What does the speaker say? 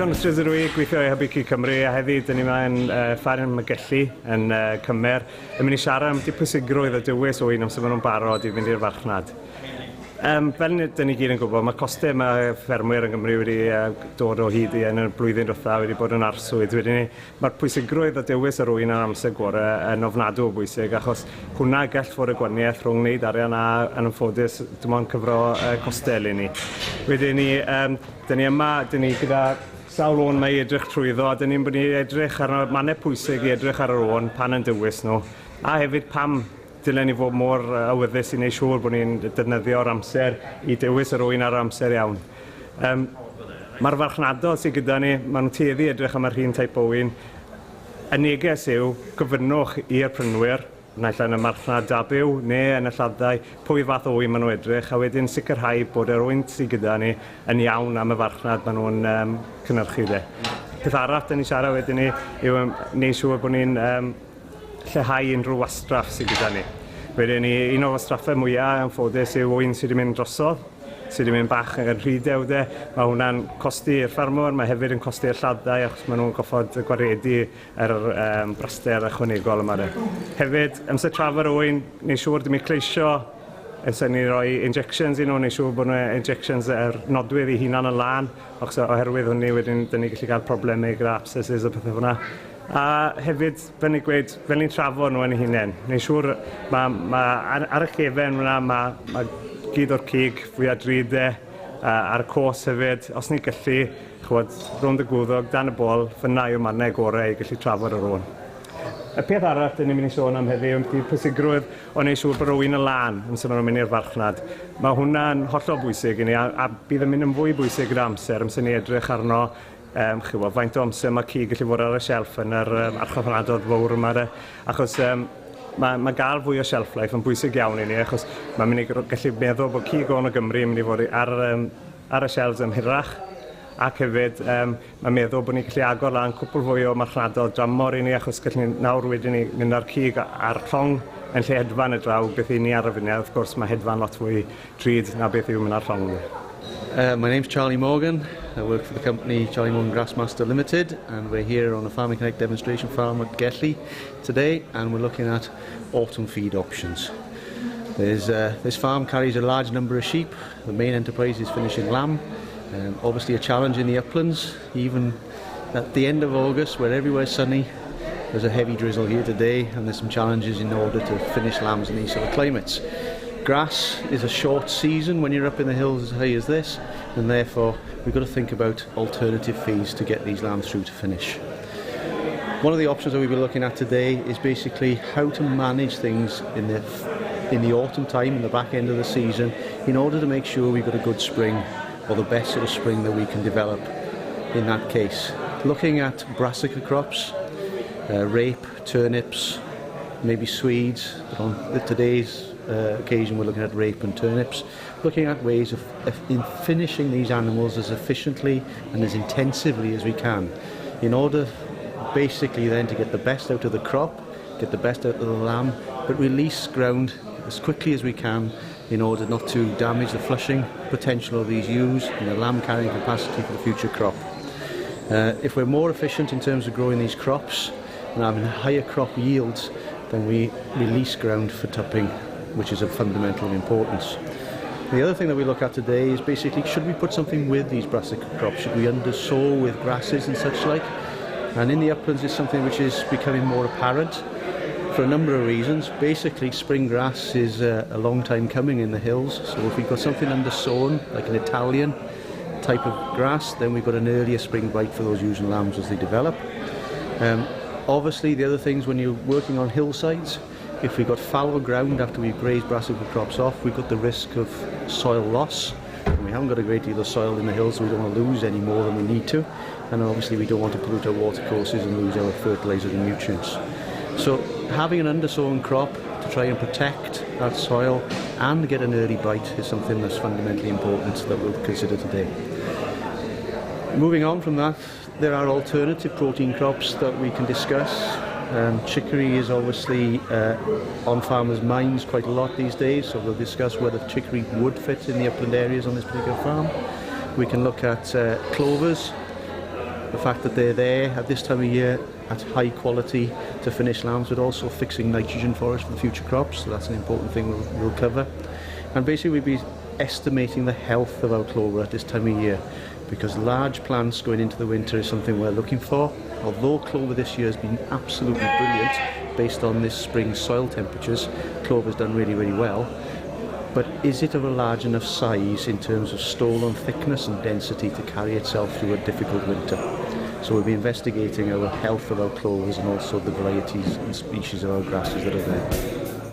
John Richards ydw i, gweithio i Hybu Cig Cymru, a heddi dyn ni yma yn Fferm y Gelli yn Cymer, yn mynd i siarad am pwysigrwydd y dewis o un amser maen nhw'n barod i fynd i'r farchnad. Fel dyn ni gyd yn gwybod, mae costau mae ffermwyr yng Nghymru wedi dod o hyd i yn y blwyddyn diwetha wedi bod yn arswyd. Wedyn ni, mae'r pwysigrwydd o dewis yr ŵyn ar amser gorau yn ofnadw o bwysig, achos hwnna gall fod y gwahaniaeth rhwng wneud arian a, yn anffodus, dim ond cyfro costau eleni. Wedyn ni, dyn ni yma, dyn ni gyda sawl ôn mae i edrych trwyddo, a dyn ni'n bod ni'n edrych ar y mannau pwysig i edrych ar yr ôn pan yn dewis nhw, a hefyd pam dylen ni fod mor awyddus i wneud siŵr bod ni'n defnyddio'r amser i dewis yr ŵyn ar yr amser iawn. Mae'r farchnadoedd sydd gyda ni, maen nhw'n tueddu edrych am yr un teip o ŵyn. Y neges yw, gofynnwch i'r prynwyr, naill ai yn y marchnad da byw neu yn y lladdau, pwy fath o ŵyn maen nhw'n edrych, a wedyn sicrhau bod yr ŵyn sydd gyda ni yn iawn am y farchnad maen nhw'n cynhyrchu de. Peth arall dyn ni'n siarad wedyn ni yw wneud siŵr bod ni'n lleihau unrhyw wastraff sydd gyda ni. Wedyn ni, un o'r wastraffau mwyaf anffodus yw ŵyn sydd wedi mynd drosodd, sydd wedi mynd bach yn rhy dew de. Mae hwnna'n costi i'r ffermwr, mae hefyd yn costi i'r lladdau achos maen nhw'n goffod gwaredu yr braster ychwanegol yma de. Hefyd, amser trafod yr ŵyn, neud siŵr dim i cleisio, amser ni roi injections i nhw, neud siŵr bod nhw injections yr nodwydd i hunan yn lân, achos oherwydd hynny wedyn dyn ni gallu cael problemau gyda abscesses a pethau fel 'na. A hefyd, fel ni'n gweud, fel ni'n trafod nhw yn eu hunain, neu'n siŵr, mae, ma, ar, ar y cefen fyna, mae, ma gyd o'r cig fwyaf drud e, ar y cos hefyd, os ni'n gallu, chwod, rownd y gwddwg, dan y bol, fyna yw'r mannau gorau i gallu trafod yr ôn. Y peth arall dyn ni'n mynd i sôn am heddiw yw pwysigrwydd o wneud siŵr bod rhywun yn lân yn symud nhw'n mynd i'r farchnad. Mae hwnna'n hollol bwysig i ni a, a bydd yn mynd yn fwy bwysig gyda amser, amser ni edrych arno. Chi'n gwybod, faint o amser mae cig gallu fod ar y shelf yn yr archfarchnadoedd fawr yma de. Achos mae gael fwy o shelf life yn bwysig iawn i ni, achos mae'n mynd i gallu meddwl bod cig o'n o Gymru yn mynd i fod ar y shelves yn hirach, ac hefyd mae'n meddwl bod ni'n gallu agor lan cwpl fwy o marchnadoedd dramor i ni, achos gallwn ni nawr wedyn ni mynd â'r cig ar llong yn lle hedfan y draw beth i ni ar y funud. Wrth gwrs mae hedfan lot fwy drud na beth yw mynd ar llong. My name's Charlie Morgan. I work for the company Charlie Morgan Grassmaster Limited, and we're here on a Farming Connect demonstration farm at Gelli today, and we're looking at autumn feed options. This farm carries a large number of sheep. The main enterprise is finishing lamb. Obviously a challenge in the uplands, even at the end of August where everywhere's sunny. There's a heavy drizzle here today, and there's some challenges in order to finish lambs in these sort of climates. Grass is a short season when you're up in the hills as high as this, and therefore we've got to think about alternative feeds to get these lambs through to finish. One of the options that we'll be looking at today is basically how to manage things in the autumn time, in the back end of the season, in order to make sure we've got a good spring, or the best sort of spring that we can develop in that case. Looking at brassica crops, rape, turnips, maybe swedes, but on today's occasion we're looking at rape and turnips, looking at ways of in finishing these animals as efficiently and as intensively as we can, in order basically then to get the best out of the crop, get the best out of the lamb, but release ground as quickly as we can in order not to damage the flushing potential of these ewes and the lamb carrying capacity for the future crop. If we're more efficient in terms of growing these crops and having higher crop yields, then we release ground for tupping, which is of fundamental importance. The other thing that we look at today is basically, should we put something with these brassica crops? Should we undersow with grasses and such like? And in the uplands it's something which is becoming more apparent for a number of reasons. Basically, spring grass is a long time coming in the hills, so if we've got something undersown, like an Italian type of grass, then we've got an earlier spring bite for those ewes and lambs as they develop. Obviously, the other things when you're working on hillsides, if we've got fallow ground after we've grazed brassica crops off, we've got the risk of soil loss. And we haven't got a great deal of soil in the hills, so we don't want to lose any more than we need to. And obviously we don't want to pollute our watercourses and lose our fertilizer and nutrients. So having an undersown crop to try and protect that soil and get an early bite is something that's fundamentally important that we'll consider today. Moving on from that, there are alternative protein crops that we can discuss. Chicory is obviously on farmers' minds quite a lot these days, so we'll discuss whether chicory would fit in the upland areas on this particular farm. We can look at clovers. the fact that they're there at this time of year at high quality to finish lambs, but also fixing nitrogen for us for the future crops. So that's an important thing we'll cover. And basically we'll be estimating the health of our clover at this time of year, because large plants going into the winter is something we're looking for. Although clover this year has been absolutely brilliant based on this spring soil temperatures, clover's done really, really well. But is it of a large enough size in terms of stolon thickness and density to carry itself through a difficult winter? So we'll be investigating our health of our clovers and also the varieties and species of our grasses that are there.